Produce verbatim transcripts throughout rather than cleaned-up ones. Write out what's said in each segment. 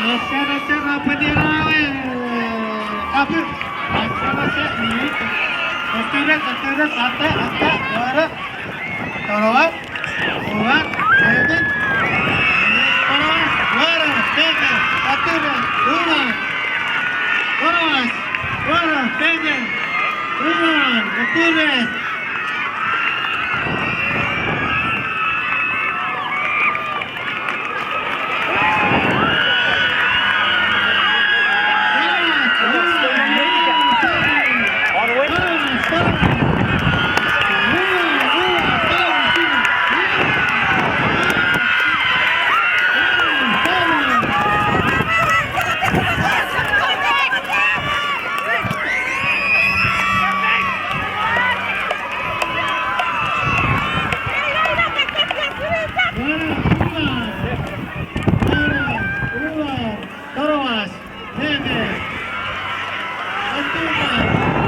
Asarasa rapwe nirawe. Kapu. Asarasa ni. Atures, atures, ate, ate, wara. Torowas. Uwan. Seven. Torowas. Wara. Seven. Atures. Uwan. Torowas. Wara. Seven. Uwan. Atures.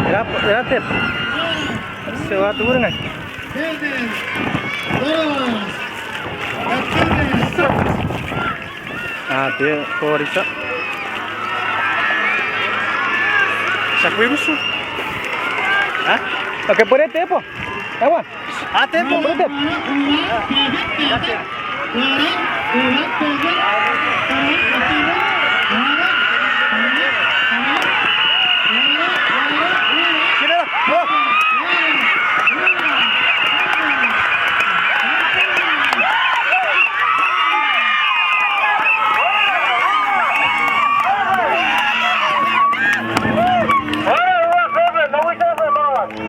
Era, era tep. Se wa tuwur ngai. A, te, porisa. Sak wibusu. Ha? Oke, pwene tepo. Ewa. A, tepo, pwene tep. A, tepo. Pwene tep. Pwene tep.